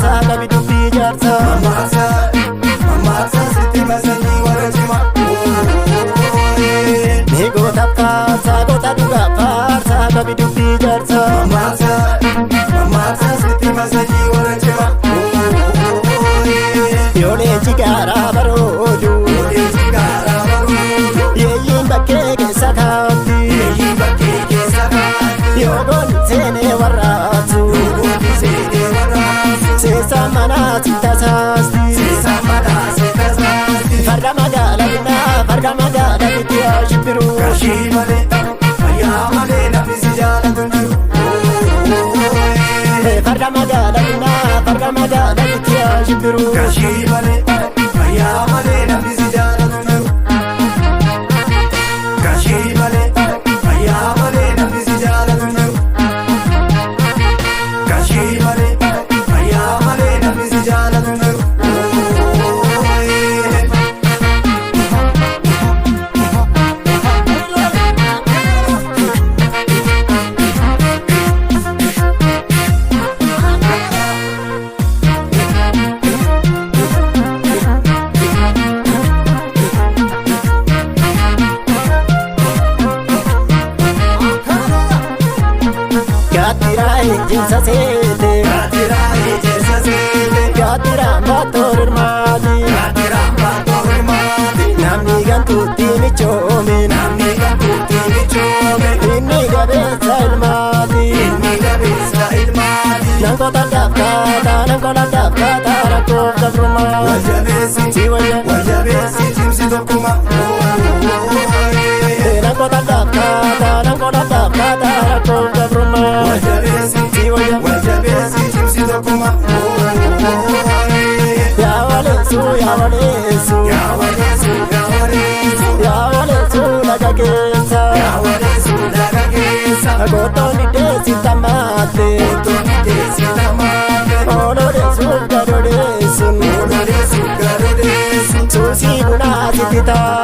faarsaa qabi dubbii jaarsaa. Mammaaksa mammaaksa sitti masanyii warra cimaa. Mee goota faarsaa goota dhugaa faarsaa qabi dubbii jaarsaa. Mammaaksa mammaaksa sitti masanyii warra cimaa. Yoo leenci gaaraa baroodu. Leenci gaaraa baroodu. Yeeyyiin bakkee keessa kaatti. Yeeyyiin bakkee keessa kaatti. Yoo goonni seenee warraatu. Goonni seenee warraatu. Seessa manaa si tasaasti. Seessa manaa si tasaasti. Farda magaala binnaa farda magaala bitti haa shibbiru. Qarshii malee fayyaa malee namni si jaalatu hin jiru. Farda magaala binnaa farda magaala bitti haa shibbiru. Qarshii malee fayyaa malee namni si jaalatu hin jiru. Qarshii malee fayyaa malee namni si jaalatu hin jiru. Qarshii malee fayyaa malee namni si jaalatu hin jiru. Gaattiraa ejjensa seete. Gaattiraa ejersa seete. Gaattiraa baatoo hirmaati. Gaattiraa baatoo hirmaati. Namni gantuutti michoome. Namni gantuutti michoome. Inni gabeessa ilmaati. Inni gabeessa ilmaati. Nan qotandaaf kaataa nan qotandaaf kaataa rakkoof gabrummaa. Waljabeessi Si wayya. waljabeessi cimsi tokkuma. Nan qotandaaf kaataa nan qotandaaf kaataa rakkoof gabrummaa. Waljabeessi Si wayya. waljabeessi cimsi tokkuma. Yaa waleessu yaa waleessu. Yaa waleessu yaa waleessu Yaa waleessu laga keessa. yaa waleessu laga keessa. Gootoon iddeessi tammaate. Otoon deessi tamaate. Oolodeessuuf gadodeessuun. Oolodeessu gadodeessu. Suusii bunaa sitti taate.